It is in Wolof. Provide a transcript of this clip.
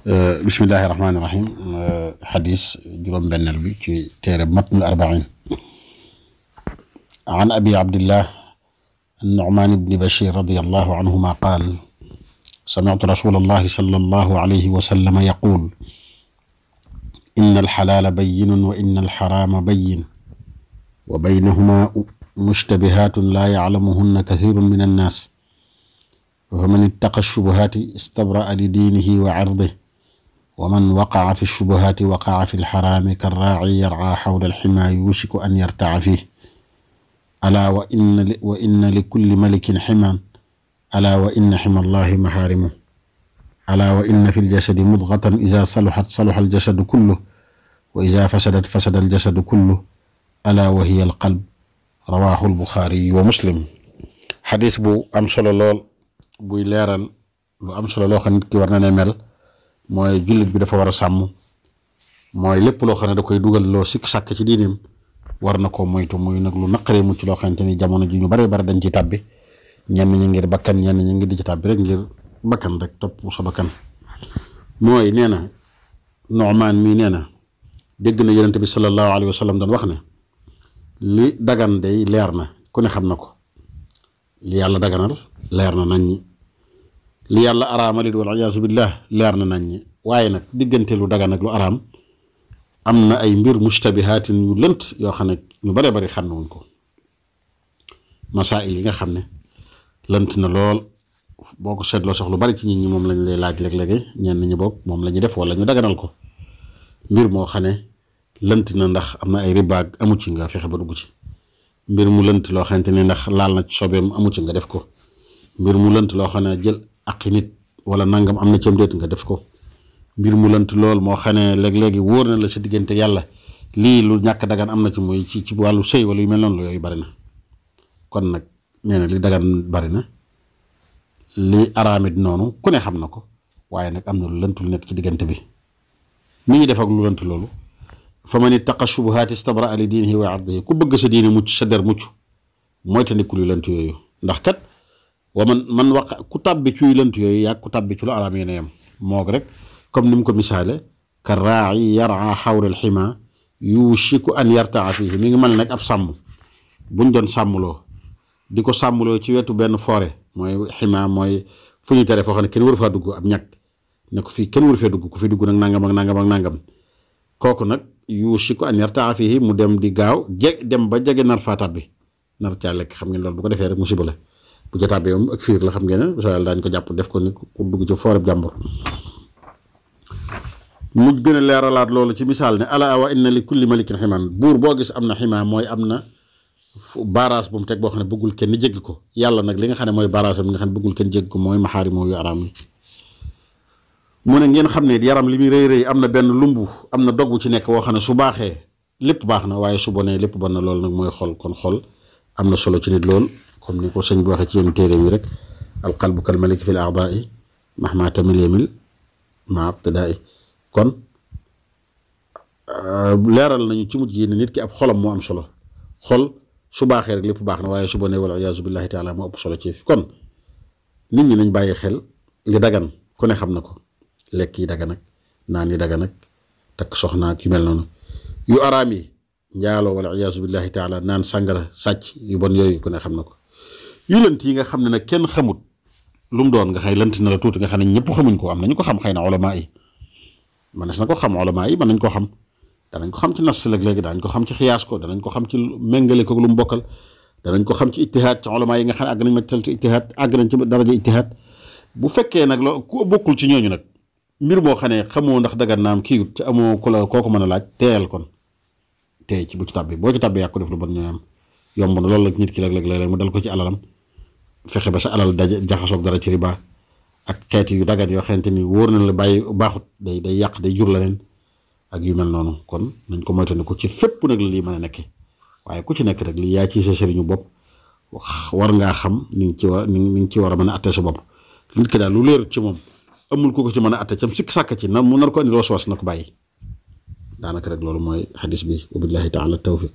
بسم الله الرحمن الرحيم. حديث جرم بن البي في تير متن الأربعين عن أبي عبد الله النعمان بن بشير رضي الله عنهما قال: سمعت رسول الله صلى الله عليه وسلم يقول: إن الحلال بين وإن الحرام بين وبينهما مشتبهات لا يعلمهن كثير من الناس، فمن اتقى الشبهات استبرأ لدينه وعرضه، ومن وقع في الشبهات وقع في الحرام كالراعي يرعى حول الحمى يوشك أن يرتع فيه. ألا وإن لكل ملك حمى، ألا وإن حمى الله محارمه، ألا وإن في الجسد مضغة إذا صلحت صلح الجسد كله، وإذا فسدت فسد الجسد كله، ألا وهي القلب. رواه البخاري ومسلم. حديث بو أم solo lool buy leeral lu am solo loo xam ne nit ki war na ne mel mooy jullit bi dafa war a sàmm mooy lépp loo xam ne da koy dugal loo sikk sàkk ci diineem war na ko moytu. muy nag lu naqaree mucc loo xamante ni jamono ji ñu bare bare dañ ci tàbbi, ñenn ñi ngir bakkan, ñenn ñi ngi di ci tàbbi rek ngir bakkan rek topp sa bakkan. mooy nee na Nu'maan mii nee na dégg na Yonent bi sallallahu alayhi wa sallam doon wax ne li dagan day leer na ku ne xam na ko, li yàlla daganal leer na nañ ñi, li yàlla araamal it wal iyaazu billah leer na nañ ñi. waaye nag diggante lu dagan ak lu araam am na ay mbir mustabihaatin yu lënt yoo xam ne ñu bare bari xàmmewuñ ko. masaa'il yi nga xam ne lënt na lool, boo ko seetloo sax lu bari ci nit ñi moom lañ lay laaj léeg-léegi, ñenn ñi boog moom la ñuy def wala ñu daganal ko. mbir moo xam ne lënt na ndax am na ay ribaag amu ci nga fexe ba dugg ci. mbir mu lënt loo xamante ne ndax laal na ci sobeem amu ci nga def ko. mbir mu lënt loo xam ne jël aqi nit wala nangam am na cam déet nga def ko. mbir mu lënt lool moo xam ne léeg-léegi wóor na la sa diggante yàlla lii lu ñàkk dagan am na ci muy ci wàllu sëy wala yu mel noonu la, yooyu bari na. kon nag nee na li dagan bari na, li araamit noonu ku ne xam na ko, waaye nag am na lu lënt lu nekk ci diggante bi. ni ñu def ak lu lënt loolu, fa man ittaqa shubuhaati istabraa li diinihi wa ardihi, ku bëgg sa diine mucc sa der mucc mooy te nekkul yu lënt yooyu. ndax kat wa man waqa ku tàbbi ci yu lënt yooyu yaa ku tàbbi ci lu araam yéen a yem. moog rek comme ni mu ko misaale ka raa'i yar'a xawla al-xima yushiku an yarta'a fihi, mi ngi mel nag ab sàmm buñ doon sàmmloo di ko sàmmloo ci wetu benn forêt, mooy xima mooy fu ñu tere foo xam ne kenn waru faa dugg, ab ñàkk ne ko fii kenn waru fee dugg, ku fi dugg nag nangam ak nangam ak nangam. kooku nag yushiku an yarta'a fihi mu dem di gaaw dem ba jege nar faa tàbbi, nar caa lekk. xam ngeen loolu bu ko defee rek musiba la. bu ca tàbbee moom ak fiir la, xam ngeen ne soo yàlla daañu ko jàpp def ko ni ku dugg ci forêt jàmbur. mu gën a leeralaat loolu ci misaal ne ala wa inna li kulli malikin ximaan, buur boo gis am na ximaa, mooy am na baaraas bu mu teg boo xam ne bëggul kenn jéggi ko. yàlla nag li nga xam ne mooy baaraasam li nga xam ne bëggul kenn jéggi ko mooy maxaarimoo yu araam yi. mu ne ngeen xam ne yaram li muy rëy rëy am na benn lumbu, am na dog bu ci nekk woo xam ne su baaxee lépp baax na, waaye su bonee lépp bon na. loolu nag mooy xol. kon xol am na solo ci nit lool, comme ni ko sëñ bi waxee ci yenn téere yi rek: al qalbu kal maliki fil a'daa'i mahma tamil yamil ma ibtidaa'i. kon leeral nañu ci mujj yi ne nit ki ab xolam moo am solo. xol su baaxee rek lépp baax na, waaye su bonee wal iyaazu billahi taala moo ëpp solo ci. kon nit ñi nañ bàyyi xel li dagan ku ne xam na ko, lekk yi dagan ak naan yi dagan ak takk soxna ak yu mel noonu. yu araam yi njaaloo wal iyaazu billahi taala, naan sàngara, sàcc, yu bon yooyu ku ne xam na ko. yu lënt yi nga xam ne nag kenn xamut lu mu doon, nga xëy lënt na la tuuti nga xam ne ñëpp xamuñ ko, am nañu ko xam xëy na ulama yi manes na ko xam, ulama yi mën nañ ko xam, danañ ko xam ci nas léeg-léegi, danañ ko xam ci xiyaas ko, danañ ko xam ci méngale ko lu mu bokkal, danañ ko xam ci ijtihaad ci ulama yi nga xam ne àgg nañ ma ci ijtihaad, àgg nañ ci daraja ijtihaad. bu fekkee nag loo ku bokkul ci ñooñu nag mbir moo xam ne xamoo ndax dagan naam kiiwut ci amoo ku la koo ko mën a laaj, teel kon tey ci bu ci tàbbi, boo ci tàbbi yàq ko def lu bon ñooy am. yomb na loolu la nit ki léeg-léeg mu dal ko ci alalam, fexe ba sa alal daje jaxasoog dara ci riba ak xeeti yu dagan yoo xamante ni wóor na la bàyyi baaxut, day yàq, day jur leneen ak yu mel noonu. kon nañ ko moytandiku ci fépp nag la lii mën a nekkee. waaye ku ci nekk rek lii yaa ci sa sëriñu bopp, war ngaa xam ni nga ci war a mën a atte sa bopp. nit ki daal lu leerut ci moom amul ku ko ci mën a atte cam sikk sàkk ci na mu nar ko andi loo soos na ko bàyyi. daanaka rek loolu mooy xadis bi. wa billahi taala tawfiq.